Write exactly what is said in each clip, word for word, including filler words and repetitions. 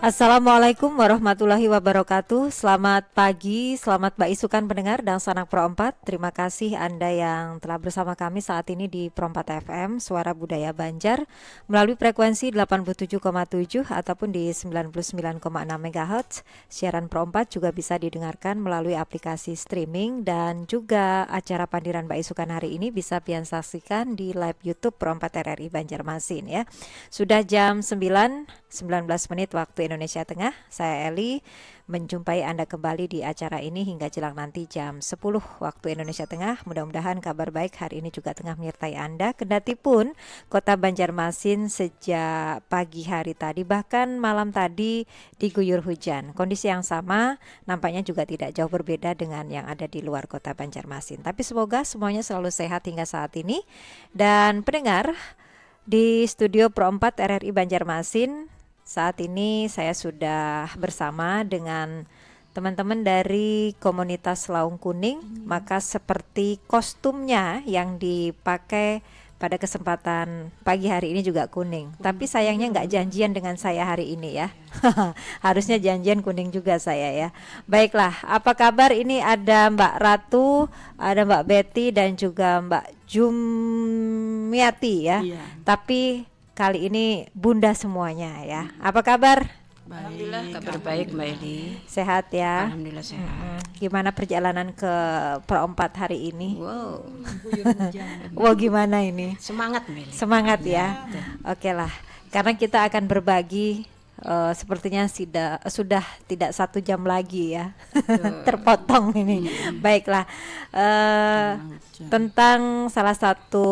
Assalamualaikum warahmatullahi wabarakatuh. Selamat pagi, selamat baisukan pendengar dan sanak Pro empat. Terima kasih Anda yang telah bersama kami saat ini di Pro empat F M, Suara Budaya Banjar, melalui frekuensi delapan puluh tujuh koma tujuh ataupun di sembilan puluh sembilan koma enam megahertz. Siaran Pro empat juga bisa didengarkan melalui aplikasi streaming dan juga acara Pandiran Baisukan hari ini bisa pian saksikan di live YouTube Pro empat R R I Banjarmasin ya. Sudah jam sembilan, sembilan belas menit waktu Indonesia Tengah. Saya Eli menjumpai Anda kembali di acara ini hingga jelang nanti jam sepuluh waktu Indonesia Tengah. Mudah-mudahan kabar baik hari ini juga tengah menyertai Anda. Kendati pun kota Banjarmasin sejak pagi hari tadi bahkan malam tadi diguyur hujan. Kondisi yang sama nampaknya juga tidak jauh berbeda dengan yang ada di luar kota Banjarmasin. Tapi semoga semuanya selalu sehat hingga saat ini. Dan pendengar, di studio Pro empat R R I Banjarmasin, saat ini saya sudah bersama dengan teman-teman dari komunitas Laung Kuning, maka seperti kostumnya yang dipakai pada kesempatan pagi hari ini juga kuning. Tapi sayangnya nggak janjian dengan saya hari ini ya. Harusnya janjian kuning juga saya ya. Baiklah, apa kabar? Ini ada Mbak Ratu, ada Mbak Betty, dan juga Mbak Jumiati ya. Iya. Tapi kali ini Bunda semuanya ya. Apa kabar? Baik. Alhamdulillah, kabar baik, Mbak Eli. Sehat ya. Alhamdulillah sehat. Hmm, gimana perjalanan ke Pro empat hari ini? Wow, Wah, gimana ini? Semangat, Mbak Eli. Semangat ya. Oke lah. Karena kita akan berbagi, eh, sepertinya sida- sudah tidak satu jam lagi ya. Terpotong ini. Baiklah. Eh, tentang salah satu,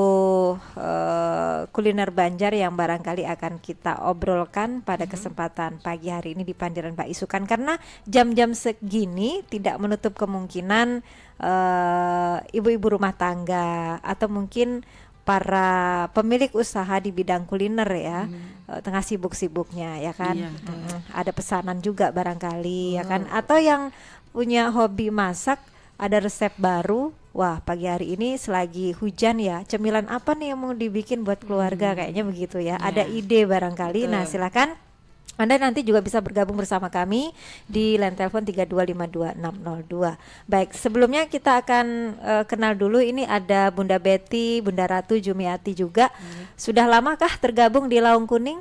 eh, kuliner Banjar yang barangkali akan kita obrolkan pada kesempatan pagi hari ini di Pandiran Baisukan, karena jam-jam segini tidak menutup kemungkinan, eh, ibu-ibu rumah tangga atau mungkin para pemilik usaha di bidang kuliner ya, eh, tengah sibuk-sibuknya ya kan. Iya. Mm-mm. Ada pesanan juga barangkali ya kan, atau yang punya hobi masak, ada resep baru. Wah, pagi hari ini selagi hujan ya, cemilan apa nih yang mau dibikin buat keluarga, kayaknya begitu ya. Ada ide barangkali. Nah, silakan Anda nanti juga bisa bergabung bersama kami di line telepon tiga dua lima dua enam nol dua. Baik, sebelumnya kita akan, eh, kenal dulu. Ini ada Bunda Betty, Bunda Ratu, Jumiati juga. Sudah lamakah tergabung di Laung Kuning?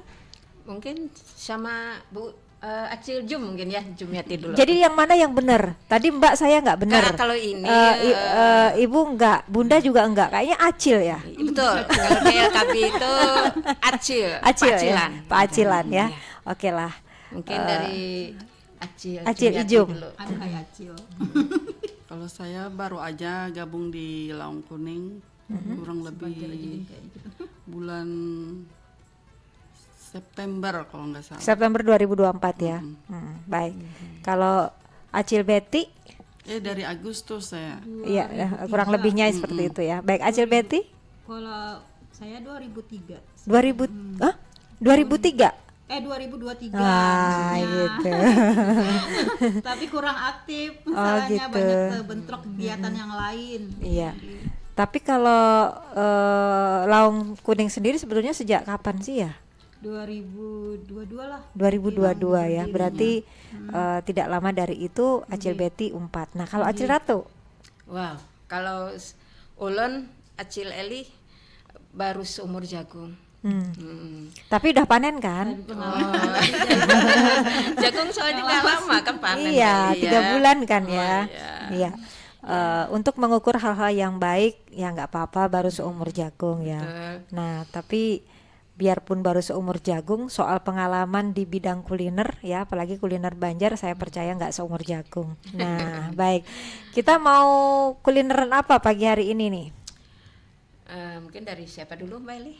Mungkin sama Bu eh, Acil Jum mungkin ya, Jumiati dulu. Jadi yang mana yang benar? Tadi Mbak saya nggak benar. Nah, kalau ini, Eh, i- eh, eh, Ibu enggak, Bunda juga enggak. Kayaknya Acil ya. Betul. Kalau di L K B itu Acil, Acil Pak Acilan. Ya. Pak Acilan ya. Oke lah. Mungkin dari Acil, Acil Jumiati Ijum. Dulu. Anu kayak Acil. Kalau saya baru aja gabung di Laung Kuning, kurang lebih bulan September kalau nggak salah. September dua ribu dua puluh empat ya. Hmm, baik. Kalau Acil Betty, Eh, dari Agustus saya. Iya, ya, kurang lebihnya seperti itu ya. Baik, Acil Betty, Kalau saya dua ribu tiga. dua ribu, ah, dua ribu tiga. Eh, dua ribu dua puluh tiga. Ah, Nah, gitu. Tapi kurang aktif, Oh, masalahnya gitu. Banyak bentrok kegiatan yang lain. Iya. Tapi kalau, eh, Laung Kuning sendiri sebetulnya sejak kapan sih ya? Dua ribu dua dua lah. Dua ribu dua dua ya. Berarti, eh, tidak lama dari itu Acil Betty umpat. Nah, kalau Acil Ratu? Wow, kalau s- ulun Acil Eli baru seumur jagung. Hmm. Hmm. Tapi udah panen kan? Oh. Jagung soalnya nggak lama kan panen Iya, kali tiga ya. Bulan kan Oh, ya. Iya. Iya. Eh, untuk mengukur hal-hal yang baik, ya nggak apa-apa, baru seumur jagung ya. Betul. Nah, tapi biarpun baru seumur jagung, soal pengalaman di bidang kuliner ya, apalagi kuliner Banjar, saya percaya nggak seumur jagung. Nah, baik. Kita mau kulineran apa pagi hari ini nih? Eh, mungkin dari siapa dulu, Mbak Eli?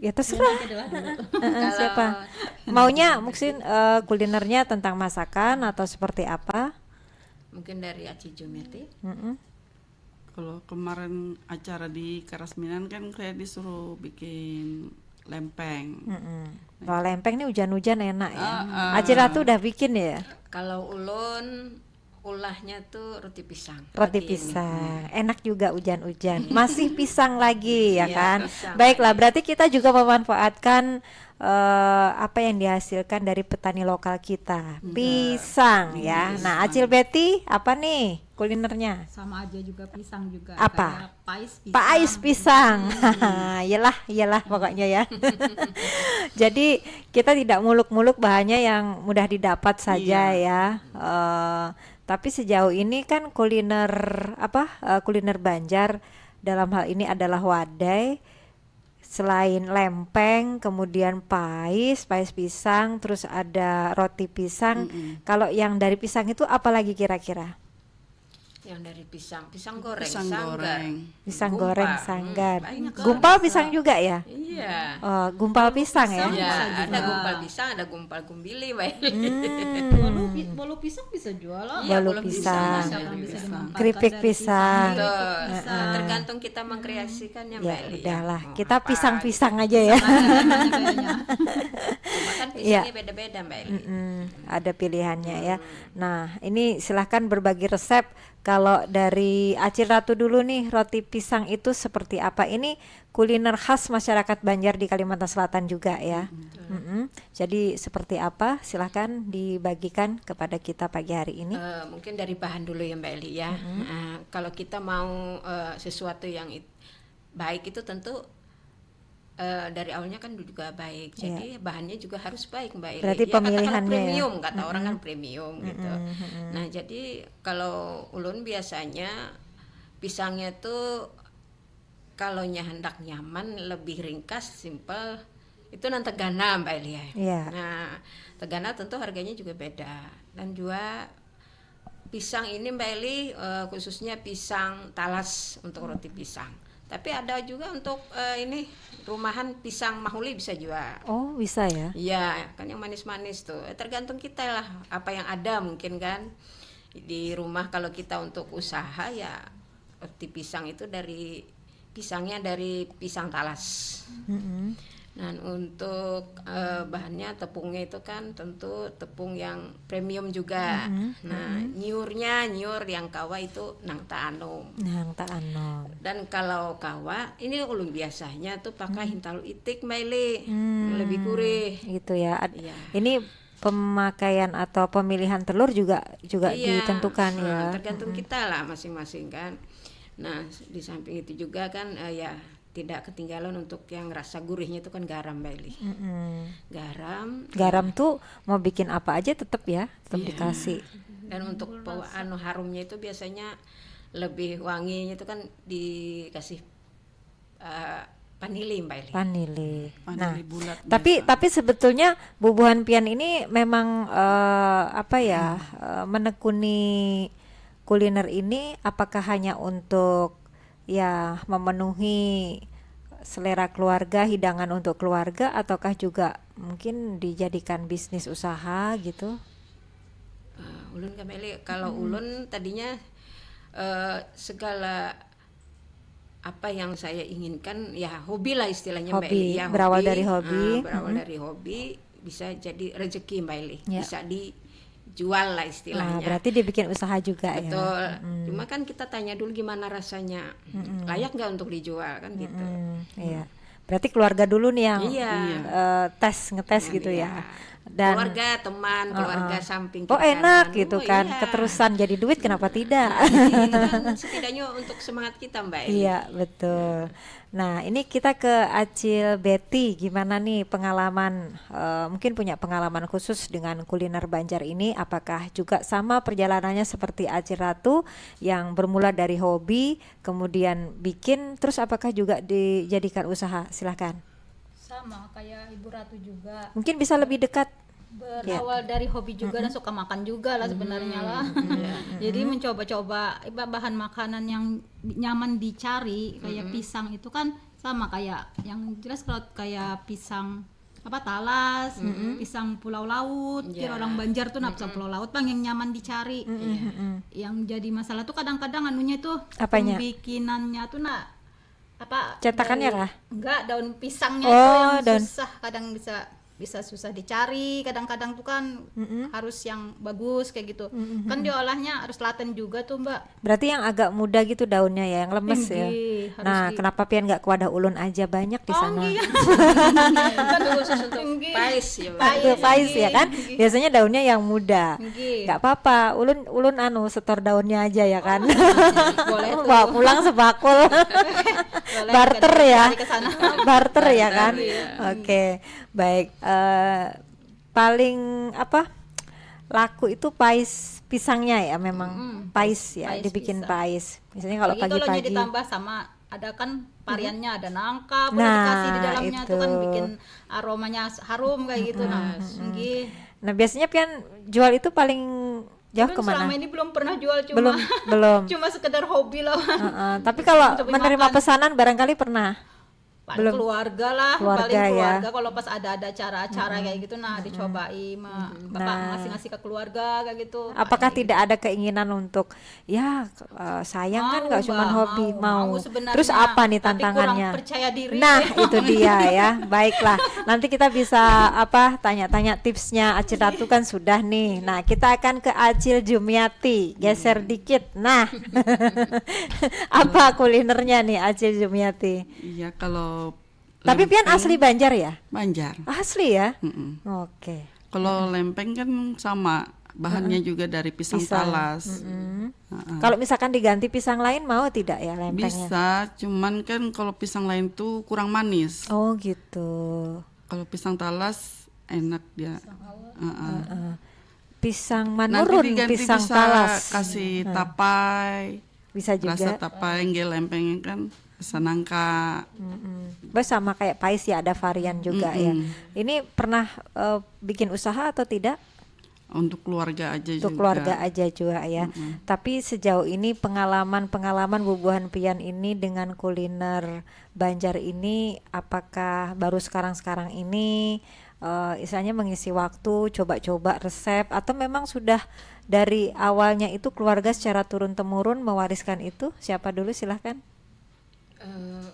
Ya terserah. Heeh, siapa? Maunya mungkin, eh, kulinernya tentang masakan atau seperti apa? Mungkin dari Aci Jumiati. Mm-mm. Kalau kemarin acara di Karasminan kan saya disuruh bikin lempeng. Mm-mm. Kalau lempeng nih hujan-hujan enak ya. Ah, ah. Acil Ratu udah bikin ya? Kalau ulun Ulahnya tuh roti pisang. Roti Pagi ini. Pisang, enak juga ujan-ujan. Masih pisang lagi ya Iya, kan? Pisang Baiklah, lagi. Berarti kita juga memanfaatkan eh, apa yang dihasilkan dari petani lokal kita, pisang ya. Nah, Acil Betty, apa nih kulinernya? Sama aja juga pisang juga. Apa? Kayak pais pisang. Pais pisang. Iyalah, iyalah pokoknya ya. Jadi kita tidak muluk-muluk bahannya yang mudah didapat saja Iya. Ya. Eh, tapi sejauh ini kan kuliner apa eh, kuliner Banjar dalam hal ini adalah wadai. Selain lempeng, kemudian pais, pais pisang, terus ada roti pisang. Kalau yang dari pisang itu apa lagi kira-kira? Yang dari pisang, pisang goreng, Pisang sanggar. goreng. Pisang Gumpal. goreng Hmm, sanggar. banyak. Gumpal pisang juga ya? Iya. Oh, gumpal pisang ya? Ya, bisa ada juga. Gumpal pisang, ada gumpal gumbili, baik. Bolu, pi- bolu pisang bisa jual lah. Iya, Bolu bolu pisang. Bisa. Yang bisa dimanfaatkan Keripik dari pisang. Betul. Keripik pisang. Tergantung kita mengkreasikannya, Ya Mbak Eli. Udahlah, Mau kita apa pisang-pisang gitu. Aja ya. Kayaknya. Cuma kan Iya. pisangnya beda-beda, Mbak Eli. Mm, ada pilihannya ya. Nah, ini silahkan berbagi resep. Kalau dari Acil Ratu dulu nih, roti pisang itu seperti apa? Ini kuliner khas masyarakat Banjar di Kalimantan Selatan juga ya. Mm-mm. Jadi seperti apa? Silahkan dibagikan kepada kita pagi hari ini. Eh, mungkin dari bahan dulu ya, Mbak Eli ya. Nah, kalau kita mau eh, sesuatu yang it- baik itu tentu eh, dari awalnya kan juga baik. Jadi bahannya juga harus baik, Mbak Eli. Berarti Ya, katakanlah pemilihannya ya. Premium, kata orang kan premium gitu. Nah, jadi kalau ulun biasanya pisangnya tuh kalau nya hendak nyaman, lebih ringkas, simple, itu nang tegana, Mbak Eli ya. Iya. Nah, tegana tentu harganya juga beda. Dan juga pisang ini, Mbak Eli, eh, khususnya pisang talas untuk roti pisang. Tapi ada juga untuk eh, ini rumahan pisang mahuli bisa juga. Oh, bisa ya? Iya, kan yang manis-manis tuh. Eh, tergantung kita lah apa yang ada mungkin kan. Di rumah kalau kita untuk usaha ya roti pisang itu dari pisangnya dari pisang talas. Mm-mm. Dan untuk eh, bahannya tepungnya itu kan tentu tepung yang premium juga. Nah, nyiurnya nyiur yang kawa itu nang taanum. Nang taanum. Dan kalau kawa, ini ulun biasanya tuh pakai hintalu itik, Mbak Eli. Lebih gurih. Gitu ya. Ad- Iya. Ini pemakaian atau pemilihan telur juga juga Iya, ditentukan eh, ya. Tergantung kita lah masing-masing kan. Nah, di samping itu juga kan eh, ya tidak ketinggalan untuk yang rasa gurihnya itu kan garam, Mbak Eli. Mm-mm. Garam. Garam tuh mau bikin apa aja tetap ya, tetap dikasih. Dan untuk pewa- anu harumnya itu biasanya lebih wanginya itu kan dikasih eh, panili, Mbak Eli. Panili. Nah, Panili bulat tapi biasa. Tapi sebetulnya bubuhan pian ini memang eh, apa ya eh, menekuni kuliner ini apakah hanya untuk ya memenuhi selera keluarga, hidangan untuk keluarga ataukah juga mungkin dijadikan bisnis usaha gitu? Eh, ulun kan, Mbak Eli, kalau ulun tadinya eh, segala apa yang saya inginkan ya hobi lah istilahnya, Mbak Hobi, Eli, ya, berawal dari hobi. Ah, berawal dari hobi bisa jadi rezeki, Mbak Eli, Ya. Bisa dijual lah istilahnya. Ah, berarti dia bikin usaha juga ya. Betul. Cuma kan kita tanya dulu gimana rasanya, layak nggak untuk dijual kan gitu. Hmm, iya. Berarti keluarga dulu nih yang Iya. eh, tes ngetes gitu ya. Dan Keluarga, teman, keluarga samping Oh, kiri enak kanan. Gitu Oh, kan, iya. Keterusan jadi duit, kenapa tidak? Itu kan setidaknya untuk semangat kita, Mbak Eli. Iya, betul. Nah, ini kita ke Acil Betty. Gimana nih pengalaman? Eh, mungkin punya pengalaman khusus dengan kuliner Banjar ini. Apakah juga sama perjalanannya seperti Acil Ratu yang bermula dari hobi, kemudian bikin, terus apakah juga dijadikan usaha? Silahkan. Sama kayak Ibu Ratu juga. Mungkin bisa lebih dekat. Berawal dari hobi juga dan suka makan juga lah sebenarnya lah. Jadi mencoba-coba iba- bahan makanan yang nyaman dicari kayak pisang itu kan sama kayak yang jelas kalau kayak pisang apa talas, pisang pulau laut, kira orang Banjar tuh nah pisang pulau laut bang yang nyaman dicari. Yang jadi masalah tuh kadang-kadang anunya tuh Apanya? Bikinannya tuh nah apa Cetakannya dari- kah? Enggak, daun pisangnya Oh, itu yang daun. Susah kadang bisa bisa susah dicari, kadang-kadang tuh kan Mm-mm. harus yang bagus kayak gitu. Mm-mm. Kan diolahnya harus telaten juga tuh, Mbak. Berarti yang agak muda gitu daunnya ya, yang lemes ya. Nggih, harus Nah, di- kenapa pian nggak ke wadah ulun aja, banyak di Oh, sana. Nggih. Kan khusus untuk Nggih. pais ya. Pais, Itu pais ya nggih, kan? Nggih. Biasanya daunnya yang muda. Nggih. Nggak apa-apa, ulun ulun anu setor daunnya aja ya kan. Boleh tuh. Bawa pulang sebakul. Boleh, Barter kita ya. Cari ke sana. Barter ya kan. Barter, iya. Oke, baik. Eh, paling apa? Laku itu pais pisangnya ya, memang Mm-mm, pais pais- ya, pais dibikin pisang. Pais. Misalnya kalau Apalagi kalau pagi-pagi. Ditambah sama ada kan variannya, ada nangka, boleh Nah, dikasih di dalamnya tuh kan itu. Bikin aromanya harum kayak gitu. Nah, nggih. Nah, biasanya pian jual itu paling jauh Ulun kemana? Selama ini belum pernah jual, cuma Belum, belum. Cuma sekedar hobi lah. Heeh, tapi kalau Untuk menerima makan. Pesanan barangkali pernah. Paling Belum. Keluarga lah, Keluarga paling ya. Keluarga kalau pas ada-ada acara-acara kayak gitu, nah, dicobai ma- bapak Nah. Ngasih-ngasih ke keluarga kayak gitu. Apakah Paling. Tidak ada keinginan untuk ya, eh, sayang kan Mau, nggak cuma Mbak, hobi, mau, mau. mau sebenarnya. Terus apa nih Tapi kurang tantangannya? Percaya diri. Nah, itu dia ya. Baiklah, nanti kita bisa apa tanya-tanya tipsnya Acil Ratu kan sudah nih. Nah, kita akan ke Acil Jumiati. Geser dikit. Nah. Apa kulinernya nih Acil Jumiati? Iya, kalau Tapi pian lempeng, asli Banjar ya? Banjar. Asli ya? Mm-mm. Oke. Kalau lempeng kan sama, bahannya juga dari pisang, Pisang. Talas. Mm-mm. Heeh. Kalau misalkan diganti pisang lain mau tidak ya lempengnya? Bisa, cuman kan kalau pisang lain tuh kurang manis. Oh gitu. Kalau pisang Talas enak dia. Heeh. Heeh. Pisang Nanti manurun, diganti pisang bisa Talas. Kasih Hmm. Tapai. Bisa juga. Rasa Tapai, nggih, lempengnya kan rasa nangka. Mm-mm. Bah, sama kayak Pais ya, ada varian juga ya. Mm-mm. Ini pernah eh, bikin usaha atau tidak? Untuk keluarga aja Untuk juga. Keluarga aja juga ya. Mm-mm. Tapi sejauh ini pengalaman-pengalaman bubuhan pian ini dengan kuliner Banjar ini, apakah baru sekarang-sekarang ini eh, istilahnya mengisi waktu, coba-coba resep, atau memang sudah dari awalnya itu keluarga secara turun-temurun mewariskan itu? Siapa dulu, silahkan. Eh,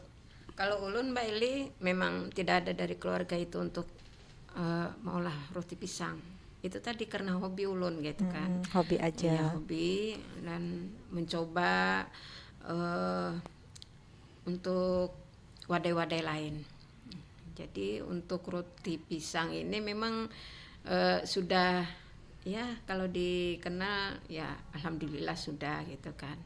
kalau ulun, Mbak Eli, memang tidak ada dari keluarga itu untuk eh, maulah roti pisang. Itu tadi karena hobi ulun gitu kan. Mm-mm, hobi aja. Iya, hobi dan mencoba eh, untuk wadai-wadai lain. Jadi untuk roti pisang ini memang eh, sudah, ya, kalau dikenal, ya, alhamdulillah sudah gitu kan.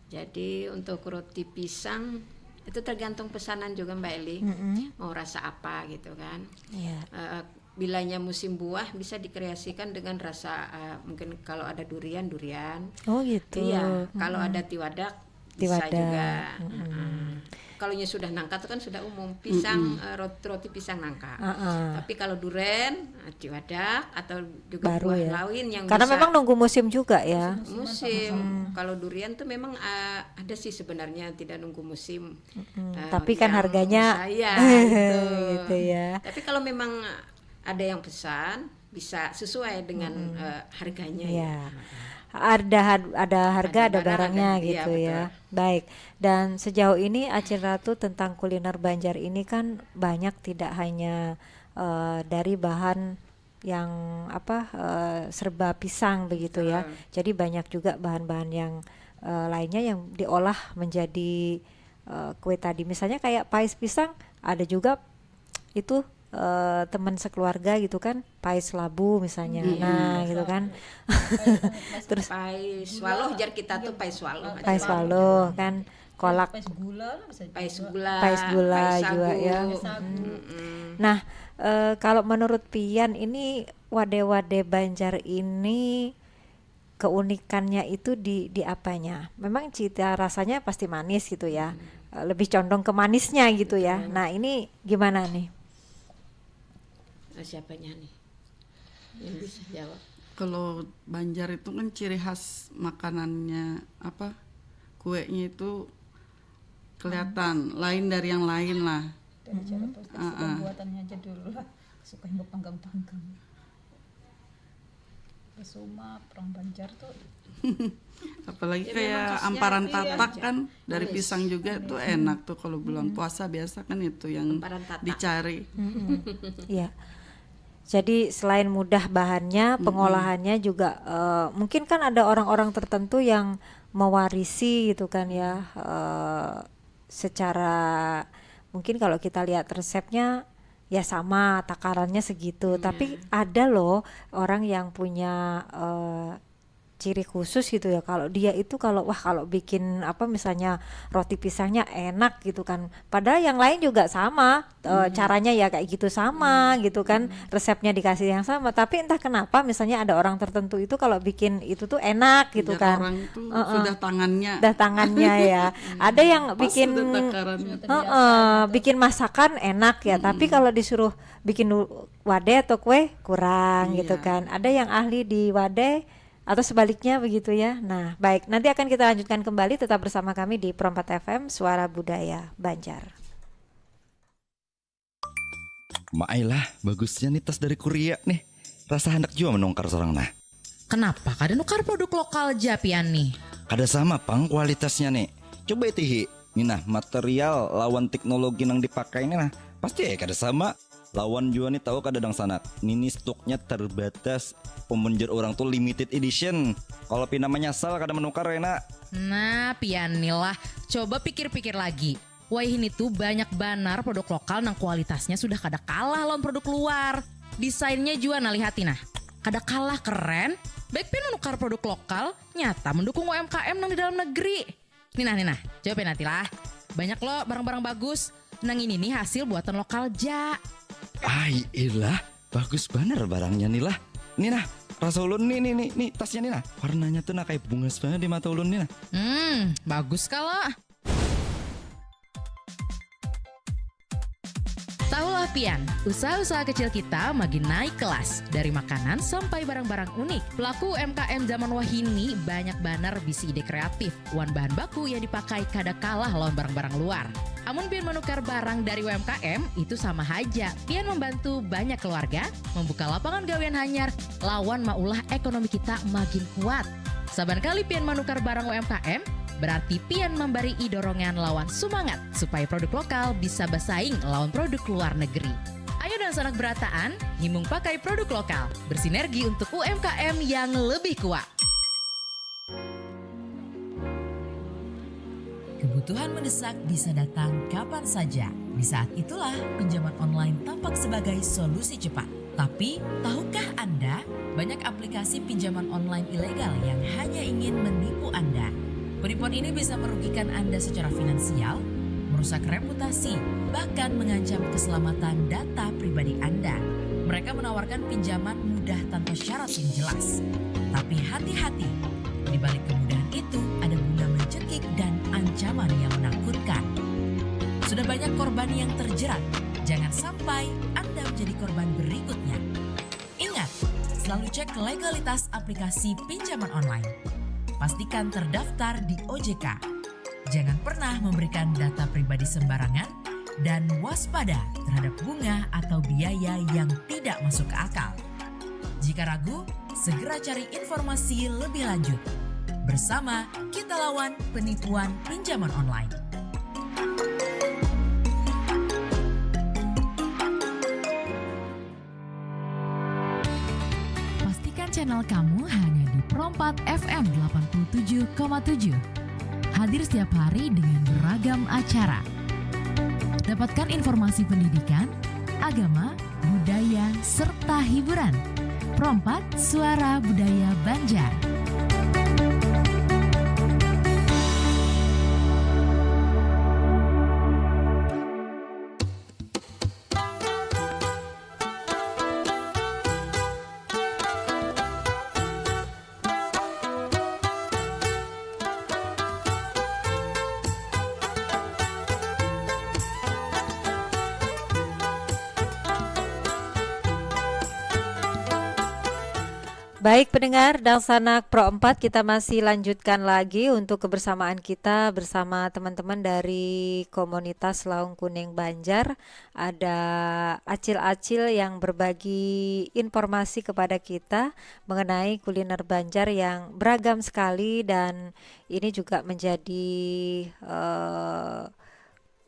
Jadi untuk roti pisang itu tergantung pesanan juga, Mbak Eli. Mm-mm. Mau rasa apa gitu kan. Iya. Eh, bilanya musim buah bisa dikreasikan dengan rasa eh, mungkin kalau ada durian, durian. Oh gitu. Iya, kalau ada tiwadak bisa Tiwadak. juga. Mm-mm. Heeh. Kalau nya sudah nangka itu kan sudah umum, pisang eh, roti, roti pisang nangka. Heeh. Tapi kalau duren, eh, tiwadak atau juga Baru buah ya. lain yang Karena bisa. Memang nunggu musim juga ya. Musim. Kalau durian tuh memang eh, ada sih sebenarnya, tidak nunggu musim. Mm, Eh, tapi kan yang harganya bisa, ya, gitu gitu. Ya. Tapi kalau memang ada yang pesan, bisa sesuai dengan eh, harganya ya. Ya. Ada har- ada harga, Ada ada barang, barangnya ada, iya, gitu ya. Betul. Baik. Dan sejauh ini Acil Ratu tentang kuliner Banjar ini kan banyak tidak hanya eh, dari bahan yang apa eh, serba pisang begitu ya. Jadi banyak juga bahan-bahan yang eh, lainnya yang diolah menjadi eh, kue tadi. Misalnya kayak pais pisang, ada juga itu eh, teman sekeluarga gitu kan, pais labu misalnya. Nah, gitu kan. Terus Pais waluh, jar kita tuh pais waluh. Pais waluh kan, kolak Pais gula lah bisa juga. Pais gula. Pais gula Pais juga sagu. Ya. Sagu. Mm-mm. Nah, eh, kalau menurut pian ini wade-wade Banjar ini keunikannya itu di di apanya? Memang cita rasanya pasti manis gitu ya. Eh, Lebih condong ke manisnya gitu ya. Nah, ini gimana nih? Nah, siapanya nih yang bisa jawab? Kalau Banjar itu kan ciri khas makanannya apa, kuenya itu kelihatan lain dari yang lain lah. Dari cara proses pembuatannya aja dulu lah. Suka yang panggang-panggang. Kesuma, orang Banjar tuh. Apalagi Ya, kayak memang khasnya amparan itu ya. Tatak kan, dari Manis. Pisang juga tuh enak tuh kalau bulan puasa, biasa kan itu yang Amparan Tatak. Dicari. Iya. Jadi selain mudah bahannya, Mm-mm. pengolahannya juga, eh, mungkin kan ada orang-orang tertentu yang mewarisi gitu kan ya, eh, secara mungkin kalau kita lihat resepnya ya sama, takarannya segitu. Iya. Tapi ada loh orang yang punya, eh, ciri khusus gitu ya. Kalau dia itu kalau, wah, kalau bikin apa misalnya roti pisangnya enak gitu kan. Padahal yang lain juga sama, eh, Hmm. caranya ya kayak gitu sama gitu kan. Resepnya dikasih yang sama. Tapi entah kenapa misalnya ada orang tertentu itu kalau bikin itu tuh enak gitu Jar kan. orang tuh Heeh. Sudah tangannya. Dah tangannya ya. Ada yang Pas bikin sudah takarannya. Heeh, bikin masakan enak ya, tapi Mm-mm. kalau disuruh bikin u- wadai atau kue kurang gitu Iya. kan. Ada yang ahli di wadai atau sebaliknya begitu ya. Nah, baik, nanti akan kita lanjutkan kembali, tetap bersama kami di Pro empat F M, Suara Budaya Banjar. Maailah, bagusnya nih tas dari Korea nih. Rasa handak jua menukar sorang nah. Kenapa kada nukar produk lokal ja pian nih? Kada sama pang kualitasnya nih. Coba itihi. Nih nah, material lawan teknologi nang dipakai nih nah. Pasti ya kada sama. Lawan jua nih tahu kada dangsanak. Nini stoknya terbatas. Pemunjur orang tuh limited edition. Kalau pina menyesal kada menukar ya nak. Nah, pian nih lah. Coba pikir-pikir lagi. Wayah ini tuh banyak banar produk lokal nang kualitasnya sudah kada kalah lawan produk luar. Desainnya jua nah lihati nah. Kada kalah keren, baik pian menukar produk lokal, nyata mendukung U M K M nang di dalam negeri. Nih nah, nih nah, coba pian hati lah. Banyak lo barang-barang bagus. Nang ini nih hasil buatan lokal ja. Ai ilah, bagus banar barangnya nih lah. Nih nah, rasa ulun nih, nih, nih, nih, tasnya nih nah. Warnanya tuh nah kayak bungas banget di mata ulun nih nah. Hmm, bagus kalo. Tahulah pian, usaha-usaha kecil kita makin naik kelas, dari makanan sampai barang-barang unik. Pelaku U M K M zaman wahini banyak banar bisi ide kreatif, wan bahan baku yang dipakai kada kalah lawan barang-barang luar. Amun pian menukar barang dari U M K M, itu sama haja pian membantu banyak keluarga, membuka lapangan gawian hanyar, lawan maulah ekonomi kita makin kuat. Saban kali pian manukar barang U M K M, berarti pian mambarii dorongan lawan sumangat supaya produk lokal bisa basaing lawan produk luar negeri. Ayo dangsanak berataan, himung pakai produk lokal, bersinergi untuk U M K M yang lebih kuat. Kebutuhan mendesak bisa datang kapan saja. Di saat itulah, pinjaman online tampak sebagai solusi cepat. Tapi, tahukah Anda, banyak aplikasi pinjaman online ilegal yang hanya ingin menipu Anda. Penipuan ini bisa merugikan Anda secara finansial, merusak reputasi, bahkan mengancam keselamatan data pribadi Anda. Mereka menawarkan pinjaman mudah tanpa syarat yang jelas. Tapi hati-hati, di balik kemudahan itu ada bunga mencekik dan ancaman yang menakutkan. Sudah banyak korban yang terjerat. Jangan sampai Anda menjadi korban berikutnya. Ingat, selalu cek legalitas aplikasi pinjaman online. Pastikan terdaftar di O J K. Jangan pernah memberikan data pribadi sembarangan dan waspada terhadap bunga atau biaya yang tidak masuk ke akal. Jika ragu, segera cari informasi lebih lanjut. Bersama kita lawan penipuan pinjaman online. Pastikan channel kamu hanya di Pro empat F M delapan puluh tujuh koma tujuh. Hadir setiap hari dengan beragam acara. Dapatkan informasi pendidikan, agama, budaya, serta hiburan. Pro empat, Suara Budaya Banjar. Baik pendengar, dangsanak Pro empat, kita masih lanjutkan lagi untuk kebersamaan kita bersama teman-teman dari komunitas Laung Kuning Banjar. Ada acil-acil yang berbagi informasi kepada kita mengenai kuliner Banjar yang beragam sekali, dan ini juga menjadi, eh,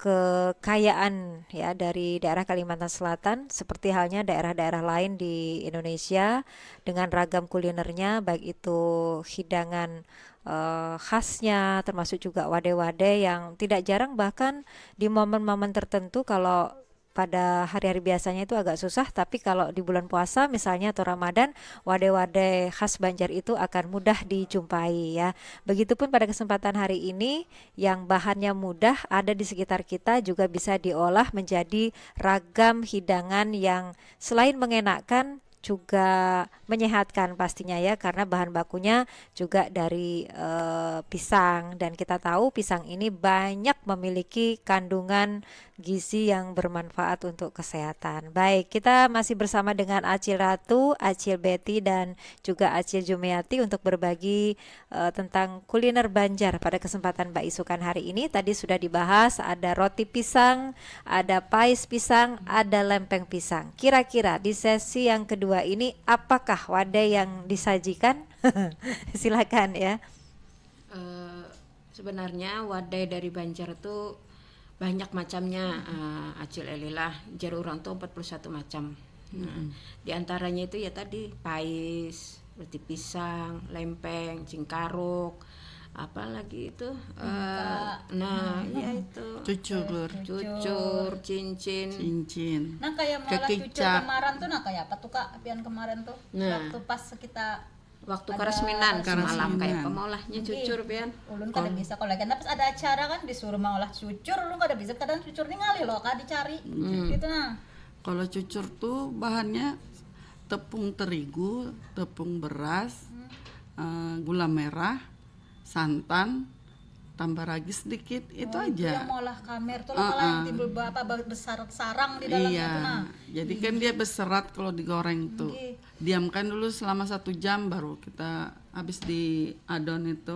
kekayaan ya dari daerah Kalimantan Selatan, seperti halnya daerah-daerah lain di Indonesia dengan ragam kulinernya, baik itu hidangan eh, khasnya, termasuk juga wadai-wadai yang tidak jarang, bahkan di momen-momen tertentu, kalau pada hari-hari biasanya itu agak susah, tapi kalau di bulan puasa misalnya atau Ramadan, wadai-wadai khas Banjar itu akan mudah dijumpai ya. Begitupun pada kesempatan hari ini, yang bahannya mudah ada di sekitar kita juga bisa diolah menjadi ragam hidangan yang selain mengenakan juga menyehatkan pastinya ya, karena bahan bakunya juga dari eh, pisang, dan kita tahu pisang ini banyak memiliki kandungan gizi yang bermanfaat untuk kesehatan. Baik, kita masih bersama dengan Acil Ratu, Acil Betty, dan juga Acil Jumiati untuk berbagi eh, tentang kuliner Banjar pada kesempatan baisukan hari ini. Tadi sudah dibahas, ada roti pisang, ada pais pisang, ada lempeng pisang. Kira-kira di sesi yang kedua ini, apakah wadai yang disajikan? Silakan ya. Eh, sebenarnya wadai dari Banjar tuh banyak macamnya, eh, Acil Eli lah. Jar urang tuh empat puluh satu macam. Nah, di antaranya itu ya tadi pais, roti pisang, lempeng, cingkaruk, apa lagi itu? Eh, nah, iya itu. Cucur, Cucur, cincin. Cincin. Nah, kayak malah cucur Kekicak. Kemarin tuh, nah, kayak apa tuh, Kak, pian kemarin tuh? Nah. Waktu pas kita Waktu Ada karasminan karasminan. semalam, kayak apa maulahnya cucur pian? Ulun kada bisa kalau lagi, pas ada acara kan disuruh maolah cucur, ulun kada bisa, kadang cucur ni ngalih loh, Kak, dicari. Gitu nah. Kalau cucur tuh bahannya tepung terigu, tepung beras, eh, gula merah, santan, tambah ragi sedikit, itu Oh, itu aja. Yang maolah kamer tuh lah, kalau yang timbul ba- apa ba- besar sarang di dalamnya Iya, tuh nah. Jadi kan dia berserat kalau digoreng tuh. Nggih. Diamkan dulu selama satu jam, baru kita habis di adon itu,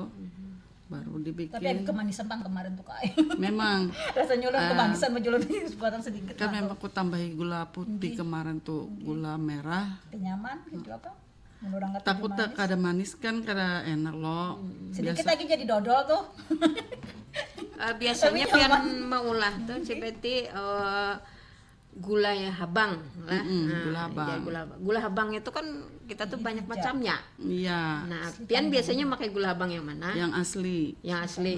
baru dibikin. Tapi ada kemanisan pang kemarin tuh, Kak. Memang Rasanya ulun kemanisan baju ulun ini sebatang sedikit kan lah. Memang aku tambahi gula putih kemarin tuh, gula merah. Tapi nyaman gitu apa? Menurut orang kata Takut manis. Tak kada manis kan, kada enak loh. Sedikit lagi jadi dodol tuh. Eh, biasanya Tapi pian nyaman. Maulah tuh, Cik Betty, eh, gula ya habang lah. Mm-mm, Nah, gula habang. Jadi gula, gula habang itu kan kita tuh banyak macamnya. Iya. Nah, pian biasanya pakai gula habang yang mana? Yang asli. Yang asli.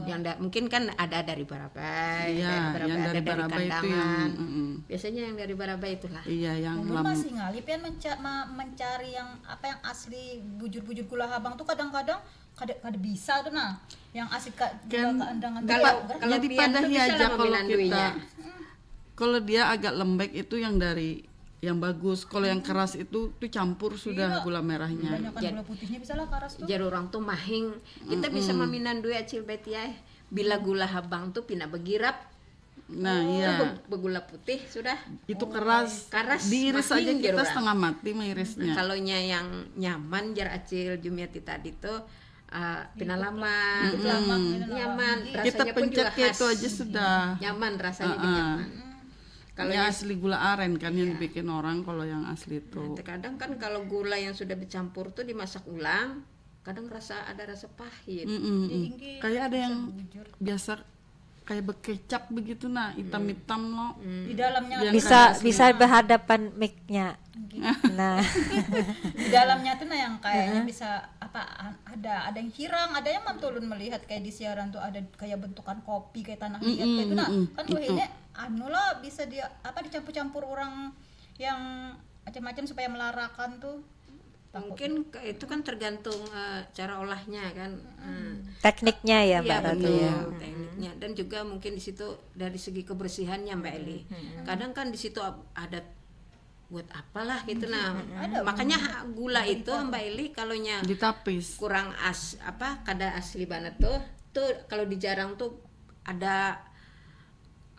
Yang da- mungkin kan ada dari Barabai, Iya, daerah Barabai, yang ada dari dari Barabai itu Kandangan. yang, mm-mm. Biasanya yang dari Barabai itulah. Iya, yang Ulun lam. Masih ngalih pian menca- ma- mencari yang apa yang asli, bujur-bujur gula habang tuh kadang-kadang kada kada bisa tuh nah. Yang asli ka, Kan gula Kandangan dipa- Kalau tuh. Kalau ya pian tuh dipadahi bisa aja lah kalau maminanduinya. kita. Kalau dia agak lembek itu yang dari yang bagus. Kalau yang keras itu tuh campur sudah Iya. gula merahnya. Banyakan gula putihnya bisa lah karas tuh. Jar orang tuh mahing. Kita bisa maminandui, Acil Betty ai. Bila gula habang tuh pina begirap. Nah, iya. Be- Begula putih sudah. Itu keras. Karas, Diiris aja mahing, jar kita orang. Setengah mati mengirisnya. Kalau nya yang nyaman, jar Acil Jumiati tadi tuh, eh, pina lama. Lama, gitu, Nyaman, lama. Kita rasanya pun juga pencet kayak khas. Itu aja sudah. Nyaman rasanya, Heeh. nyaman. Kalau Yang yang asli gula aren kan yang dibikin orang, kalau yang asli itu. Terkadang kan kalau gula yang sudah bercampur tuh dimasak ulang, kadang rasa ada rasa pahit. Mm-mm. Tinggi, Kayak ada yang bujur. Biasa kayak bekecap begitu nah, hitam-hitam loh. Di dalamnya Yang Bisa asli. Bisa berhadapan mic-nya. Nah, di dalamnya tuh nah yang kayaknya bisa apa an- ada ada yang hirang, ada yang mantulun melihat kayak di siaran tuh ada kayak bentukan kopi kayak tanah liat kayak itu nah. Mm-mm, Kan itu. Wahine anu lah bisa dia apa dicampur-campur orang yang macam-macam supaya melarakan tuh. Mungkin ke- itu kan tergantung, eh, cara olahnya kan. Eh, tekniknya ya, iya, Mbak Ratu betul, ya. Tekniknya, dan juga mungkin di situ dari segi kebersihannya, Mbak Eli. Kadang kan di situ ab- ada buat apalah gitu nah. Makanya ha- gula itu, Mbak Eli, kalau nya Ditapis. kurang as apa kada asli banget tuh, tuh kalau dijarang tuh ada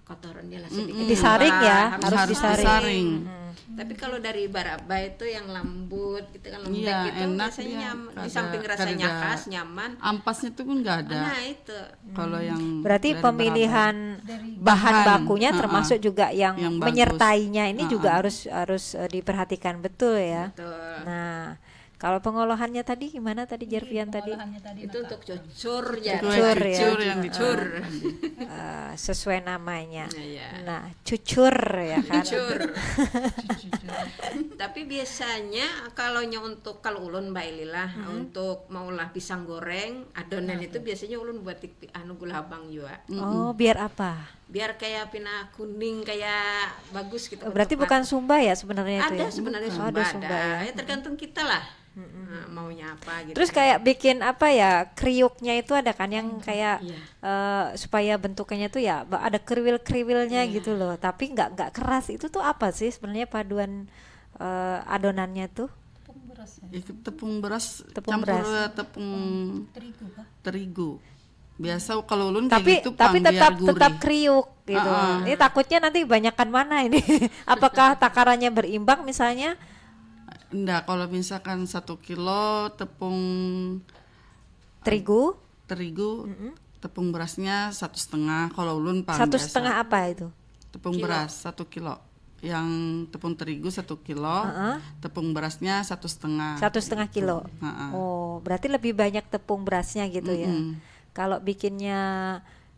kotorannya lah sedikit. Disaring ya, Harus harus Harus disaring. disaring. Tapi kalau dari Barabai itu yang lambut gitu kan, lembek Iya, gitu, enak rasanya dia. nyaman. Di Kada- samping rasanya kada ada- khas, nyaman. Ampasnya tuh kan nggak ada. Nah, itu. Kalau yang Berarti dari pemilihan Barabai. bahan Bahan, bakunya heeh. Termasuk juga yang Yang bagus. Menyertainya ini juga Heeh. harus harus eh, diperhatikan betul ya. Betul. Nah, Kalau pengolahannya tadi gimana tadi, Jarvian, tadi? Itu untuk cucur ya. Cucur ya. Cucur yang di Eh, sesuai namanya. Iya. Nah, cucur ya kan. Cucur. Tapi biasanya kalaunya untuk, kalau ulun, Mbak Eli lah, untuk maulah pisang goreng adonan itu biasanya ulun buat tik-, anu, gula habang juga. Oh, biar apa? Biar kayak pina kuning, kayak bagus gitu. Berarti Untuk bukan sumba ya sebenarnya itu Ada ya? Sebenarnya Oh, sumba, ada sumba ya. Ya, tergantung kita lah. Nah, maunya apa gitu. Terus kayak bikin apa ya, kriuknya itu ada kan yang kayak Iya. eh, supaya bentuknya tuh ya ba- ada kriwil-kriwilnya gitu loh, tapi nggak nggak keras. Itu tuh apa sih sebenarnya paduan eh, adonannya tuh? Tepung beras ya. Ya, tepung beras Tepung campur beras. Tepung Terigu kah? Terigu. Biasa kalau ulun Tapi kayak gitu, tapi pang, tetap biar gurih. Tetap kriuk gitu. Heeh. Ini takutnya nanti banyakan mana ini? Apakah takarannya berimbang misalnya? Enggak, kalau misalkan satu kilo tepung Terigu terigu, tepung berasnya satu setengah. Kalau ulun pang satu biasa. Setengah apa itu? Tepung beras satu kilo. Yang tepung terigu satu kilo, tepung berasnya satu setengah. Satu setengah kilo. Heeh. Oh, berarti lebih banyak tepung berasnya gitu ya. Kalau bikinnya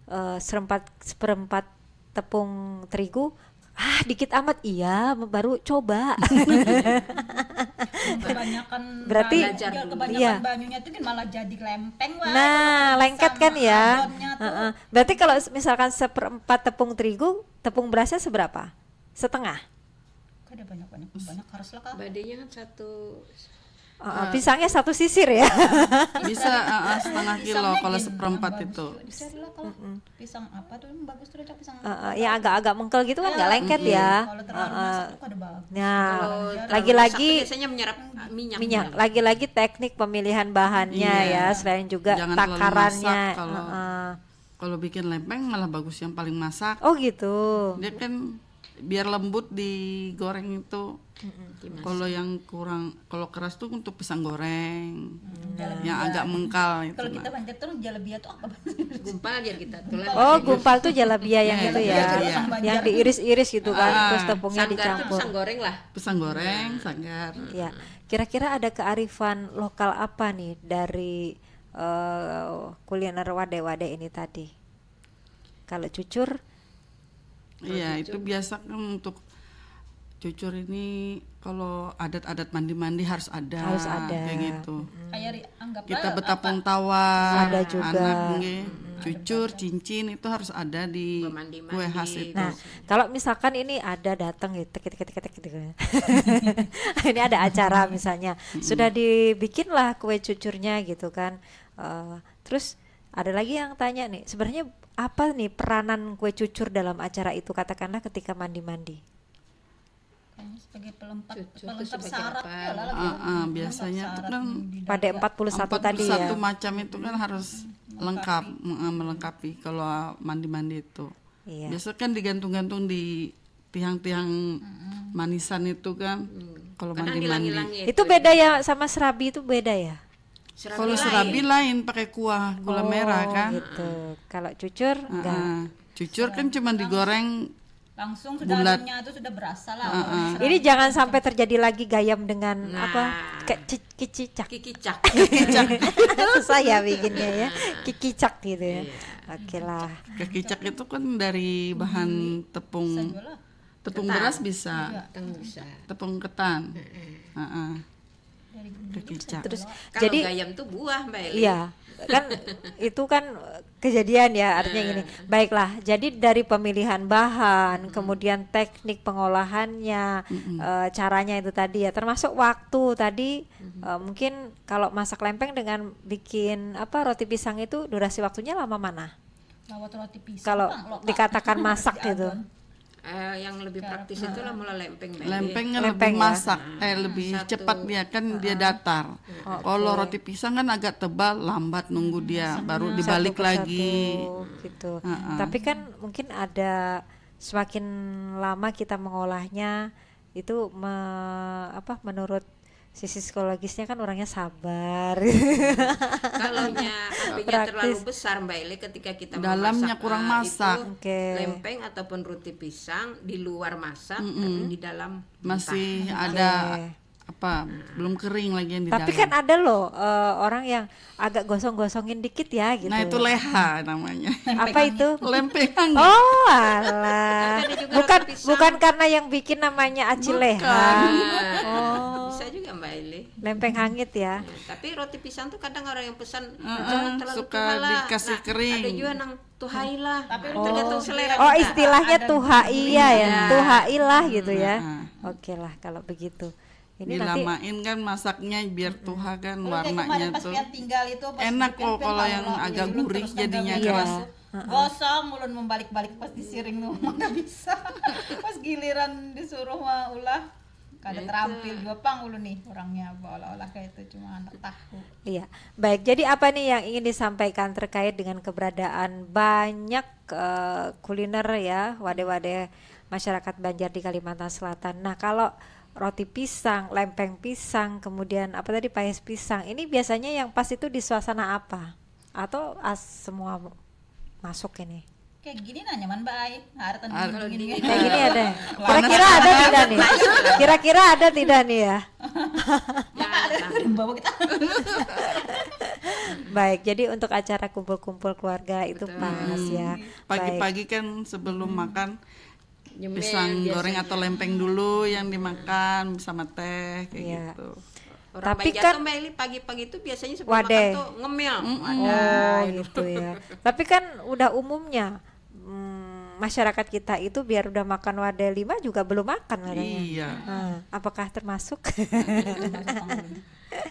eh, serempat seperempat tepung terigu, ah, dikit amat, iya, baru coba. Kebanyakan Berarti- banyu, kebanyakan Iya. Banyunya tuh kan malah jadi lempeng, wah. Nah, lengket kan ya. Adonnya tuh. Heeh. Berarti kalau misalkan seperempat tepung terigu, tepung berasnya seberapa? Setengah. Kada banyak-banyak, banyak harus lah, Kak. Badenya kan satu. Heeh, pisangnya satu sisir ya. Bisa heeh, setengah kilo kalau seperempat itu. Dicarilah kalau pisang apa tuh yang bagus tuh, Cak, pisang Heeh, yang agak-agak mengkel gitu kan nggak lengket ya. Kalau terlalu masak tuh kada bagus. Nah, Kalau terlalu lagi-lagi masak tuh biasanya menyerap minyak. Minyak, lagi-lagi teknik pemilihan bahannya Iya. Ya, selain juga Jangan terlalu takarannya. Masak kalau Heeh. Kalau bikin lempeng malah bagus yang paling masak. Oh gitu. Dia kan biar lembut digoreng itu. Kalau yang kurang, kalau keras tuh untuk pisang goreng. Yang agak mengkal itu. Kalau Nah. Kita banjar tuh jalebia tuh apa? Gumpal aja kita tuh lah. Oh, gumpal tuh jalabia yang Iya, itu iya, ya. iya. Yang diiris-iris gitu kan, Ah. Terus tepungnya Sanggar tuh dicampur. Pisang goreng lah. Pisang goreng, sanggar. Ya, kira-kira ada kearifan lokal apa nih dari eh, kuliner wade-wade ini tadi? Kalau cucur, Iya, itu biasa kan untuk cucur ini kalau adat-adat mandi-mandi harus ada, Harus ada. Kayak gitu. Kayak ri- anggaplah Kita apa- betapung tawa, Ada juga. Anak nggih, cucur, cincin itu harus ada di Mandi-mandi. Kue khas itu. Nah, kalau misalkan ini ada datang gitu, tek, tek, tek, tek, gitu. Ini ada acara misalnya, sudah dibikinlah kue cucurnya gitu kan. Eh, terus ada lagi yang tanya nih, sebenarnya apa nih peranan kue cucur dalam acara itu, katakanlah ketika mandi-mandi? Kayaknya sebagai pelengkap, Cucur tuh pelengkap sebagai syarat apa? Ya lah, Ah, ah, biasanya tuh kan Pada empat puluh satu tadi ya. Empat puluh satu macam itu kan harus lengkap, mm, melengkapi kalau mandi-mandi itu. Iya. Biasa kan digantung-gantung di tiang-tiang manisan itu kan. Kalau Kadang mandi-mandi. Hilang-hilang ya. Itu beda ya sama serabi, itu beda ya? Serabi Kalau lain. Serabi lain pakai kuah gula Oh, merah kan. Gitu. Kalau cucur enggak. Ah, cucur kan cuma digoreng Langsung sudah Bulat. Adonnya tuh sudah berasa lah. Heeh. Ini jangan sampai terjadi lagi gayam dengan Nah. Apa? Kayak ci- kicicak. Kikicak. Susah ya bikinnya ya. Kikicak gitu ya. Iya. Oke lah. Kekicak itu kan dari bahan tepung Bisa juga lah. tepung Ketan. Beras bisa, Kan bisa. Tepung ketan. Heeh. Dari gundul Kekicak. Terus Kalau jadi gayam tuh buah, Mbak Eli. Iya, kan itu kan kejadian ya, artinya gini. Baiklah, jadi dari pemilihan bahan, kemudian teknik pengolahannya, eh, caranya itu tadi ya, termasuk waktu tadi, eh, mungkin kalau masak lempeng dengan bikin apa, roti pisang itu durasi waktunya lama mana? Lawat roti pisang. Kalau Bang, lo- dikatakan masak gitu. Eh, yang lebih praktis itu lah mula lempeng, Mbak Eli. Lempeng kan Lempeng lebih ya. Masak, eh lebih Satu. Cepat dia kan dia datar. Kalau roti pisang kan agak tebal, lambat nunggu dia, baru dibalik Satu persatu lagi. Gitu. Tapi kan mungkin ada, semakin lama kita mengolahnya itu me- apa, menurut sisi psikologisnya kan orangnya sabar. Kalau nya apinya Praktis. Terlalu besar, Mbak Eli, ketika kita Dalamnya memasak, kurang eh, masak. Itu Oke. Lempeng ataupun roti pisang di luar masak, tapi di dalam Masih mentah. ada Oke. apa, belum kering lagi yang di Tapi dalam. Kan ada loh eh, orang yang agak gosong-gosongin dikit ya gitu. Nah, itu leha namanya. Apa itu? Lempeng hangit. Oh, alah. Tapi ada juga Bukan roti pisang. Bukan karena yang bikin namanya aci leha. Oh, Bisa juga Mbak Eli. Lempeng hangit ya. Ya, tapi roti pisang tuh kadang orang yang pesan Heeh, jangan terlalu suka tuha lah. dikasih Nah, kering. Ada juga nang tuhai lah. Tapi Tergantung selera Oh, kita. Istilahnya Ada tuhai ya, iya. Tuhai lah gitu ya. Heeh. Oke lah kalau begitu. Ini nanti Dilamain kan masaknya biar tuha kan Kalau kayak kemarin warnanya pas tuh. pian tinggal itu pas Enak bikin kok kan kalau tahu yang lah, agak dulu gurih terus kan jadinya gamis. Iya. keras. Gosong ulun membalik-balik pas di siring nu mana bisa. Pas giliran disuruh mah ulah kada Ya, itu. Terampil juga pang ulun nih orangnya olah-olah kayak itu cuma anak tahu. Iya, baik. Jadi apa nih yang ingin disampaikan terkait dengan keberadaan banyak eh, kuliner ya, wadai-wadai masyarakat Banjar di Kalimantan Selatan. Nah, kalau roti pisang, lempeng pisang, kemudian apa tadi, pais pisang, ini biasanya yang pas itu di suasana apa? Atau as semua masuk ini? Kayak gini nah nyaman baik. Harus Har- dingin. Kayak gini ada. Kira-kira ada tidak nih? Kira-kira ada tidak nih ya? Maka ada itu udah bawa kita. Baik, jadi untuk acara kumpul-kumpul keluarga itu pas ya. Pagi-pagi kan sebelum makan Nyemil pisang goreng biasanya. Atau lempeng dulu yang dimakan sama teh kayak Iya. Gitu. Orang Tapi Banjar kan tuh Mbak Eli pagi-pagi tuh biasanya sebelum Wadai. Makan tuh ngemil. Oh gitu ya. Tapi kan udah umumnya mm, masyarakat kita itu biar udah makan wadai lima juga belum makan katanya. Iya. Nah, apakah termasuk?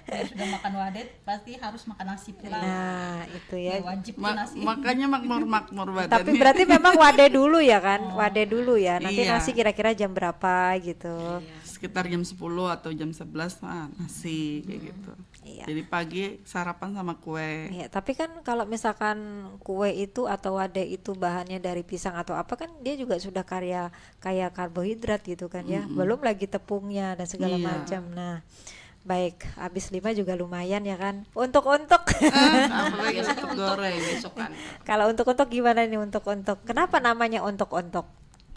Ya sudah makan wadet pasti harus makan nasi pulang. Nah, itu ya. Ya, wajib tuh Ma- nasi. Makanya makmur-makmur badan Tapi nih. Berarti memang wadai dulu ya kan? Wadai dulu ya. Nanti Iya. Nasi kira-kira jam berapa gitu. Sekitar jam sepuluh atau jam sebelas ah, nasi kayak gitu. Iya. Jadi pagi sarapan sama kue. Iya, tapi kan kalau misalkan kue itu atau wadai itu bahannya dari pisang atau apa kan dia juga sudah karya kaya karbohidrat gitu kan ya. Belum lagi tepungnya dan segala Iya. Macam. Nah, baik, habis lima juga lumayan ya kan. Untuk-untuk. Ah, apalagi untuk goreng. Besokan. Kalau untuk-untuk gimana nih untuk-untuk? Kenapa namanya untuk-untuk?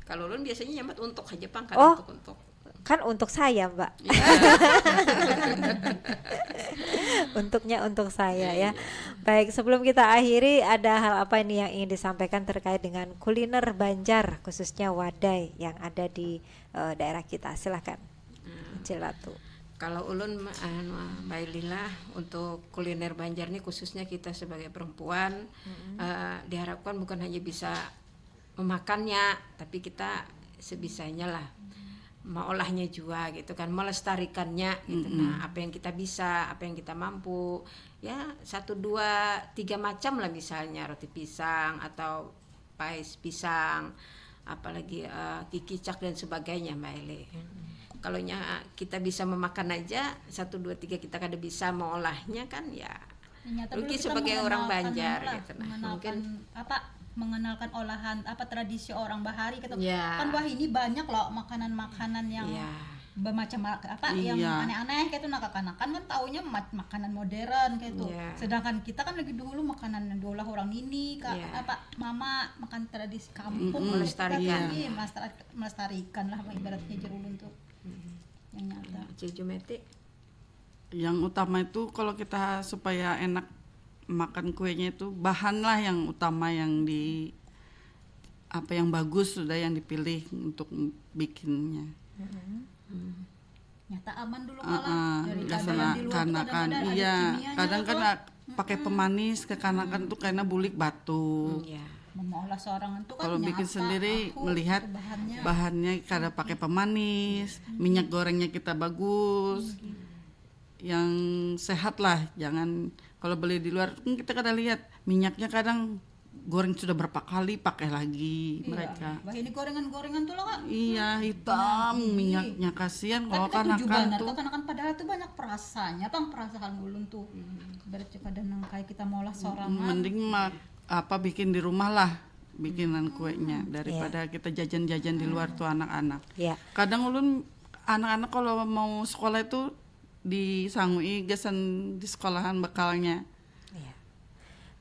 Kalau ulun biasanya nyambat untuk aja pang Oh. Untuk-untuk. Kan untuk saya, Mbak. Untuknya untuk saya ya. Baik, sebelum kita akhiri, ada hal apa ini yang ingin disampaikan terkait dengan kuliner Banjar, khususnya wadai yang ada di eh, daerah kita? Silahkan, Cilatu. Kalau ulun anu, Mbak Eli lah, untuk kuliner Banjar nih, khususnya kita sebagai perempuan, eh, diharapkan bukan hanya bisa memakannya, tapi kita sebisanya lah mengolahnya juga gitu kan, melestarikannya gitu. Nah, apa yang kita bisa, apa yang kita mampu, ya satu dua tiga macam lah, misalnya roti pisang atau pais pisang, apalagi eh, kikicak dan sebagainya, Mbak Eli. Kalau nya kita bisa memakan aja, satu dua tiga kita kada bisa mengolahnya kan, ya Nyata rugi dulu kita sebagai orang mengenalkan Banjar anu lah, gitu. Nah, mengenalkan mungkin apa, mengenalkan olahan apa, tradisi orang bahari gitu. Ya. Kan wah ini banyak loh makanan-makanan yang Ya. bermacam apa, yang Iya. aneh-aneh gitu. Nah, kekanakan kan taunya ma- makanan modern gitu. Ya. Sedangkan kita kan lagi dulu makanan yang diolah orang nini, kak, Ya. apa, mama, makan tradisi kampung. Mm-mm, melestarikan. Iya, melestari- melestarikan lah ibaratnya, jar ulun tuh. Yang nyata. Cil Jumeti. Yang utama itu kalau kita supaya enak makan kuenya itu, bahan lah yang utama yang di apa, yang bagus sudah yang dipilih untuk bikinnya. Nyata aman dulu, malah Heeh, dari biasa keadaan di luar tuh kanakan, kadang-kadang ada iya, kimianya kadang kan tuh. nak- pakai pemanis ke kanakan tuh karena bulik batuk. Ya. Memolah seorang itu kan Kalau bikin nyata, sendiri aku melihat bahannya. Bahannya kada pakai pemanis, minyak gorengnya kita bagus, yang sehat lah. Jangan, kalau beli di luar kan kita kada lihat, minyaknya kadang goreng sudah berapa kali pakai lagi mereka. Wah, ini gorengan-gorengan tuh lah, kak. Iya, hitam minyaknya, kasihan kalau Tapi kan tujuh kanakan banar tuh. Kak, kanakan padahal tuh banyak perasanya, pang, perasaan ulun tuh. Berarti kadang nang kayak kita molah sorangan. Mending mak apa, bikin di rumah lah, bikinan kuenya, daripada kita jajan-jajan di luar tuh anak-anak. Ya. Kadang ulun, anak-anak kalau mau sekolah itu disangui gasan di sekolahan bekalnya. Iya.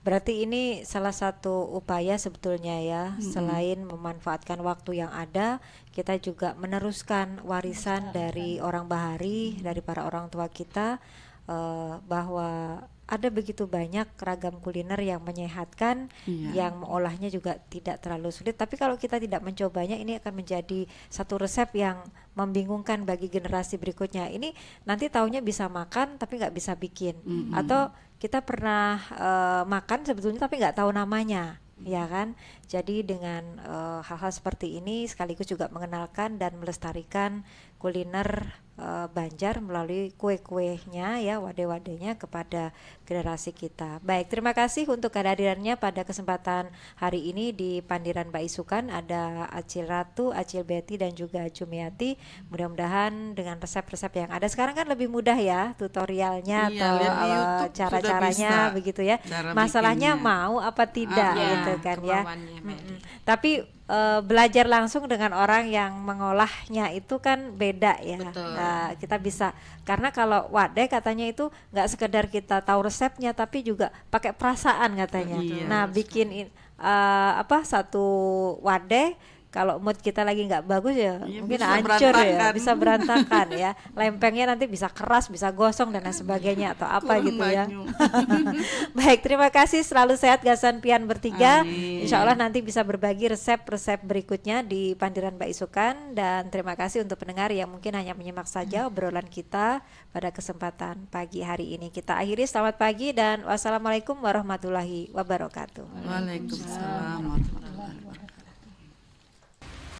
Berarti ini salah satu upaya sebetulnya ya, mm-mm, selain memanfaatkan waktu yang ada, kita juga meneruskan warisan dari orang bahari, dari para orang tua kita, eh, bahwa ada begitu banyak ragam kuliner yang menyehatkan, iya, yang mengolahnya juga tidak terlalu sulit. Tapi kalau kita tidak mencobanya, ini akan menjadi satu resep yang membingungkan bagi generasi berikutnya. Ini nanti taunya bisa makan, tapi nggak bisa bikin. Mm-mm. Atau kita pernah, eh, makan sebetulnya, tapi nggak tahu namanya, ya kan? Jadi dengan, eh, hal-hal seperti ini sekaligus juga mengenalkan dan melestarikan kuliner, eh, Banjar melalui kue-kuenya ya, wade-wadenya kepada generasi kita. Baik, terima kasih untuk kehadirannya pada kesempatan hari ini di Pandiran Baisukan. Ada Acil Ratu, Acil Betty, dan juga Jumiati. Mudah-mudahan dengan resep-resep yang ada sekarang kan lebih mudah ya tutorialnya, iya, atau, lihat di, eh, YouTube sudah cara-caranya bisa, begitu ya. Cara masalahnya bikinnya, mau apa tidak, ah, gitu kan ya. Kemauannya, mm-mm, Mary. Tapi, eh, belajar langsung dengan orang yang mengolahnya itu kan beda ya. Betul. Nah, kita bisa, karena kalau wadai katanya itu nggak sekedar kita tahu resepnya, tapi juga pakai perasaan katanya. Iya. Nah, bikin in-, eh, apa, satu wadai, kalau mood kita lagi nggak bagus ya, iya, mungkin bisa hancur ya, berantakan, bisa berantakan ya. Lempengnya nanti bisa keras, bisa gosong dan lain sebagainya atau apa gitu ya. Turun banyu. Baik, terima kasih, selalu sehat gasan pian bertiga. Amin. Insya Allah nanti bisa berbagi resep-resep berikutnya di Pandiran Baisukan. Dan terima kasih untuk pendengar yang mungkin hanya menyimak saja obrolan kita pada kesempatan pagi hari ini. Kita akhiri, selamat pagi dan wassalamualaikum warahmatullahi wabarakatuh. Waalaikumsalam warahmatullahi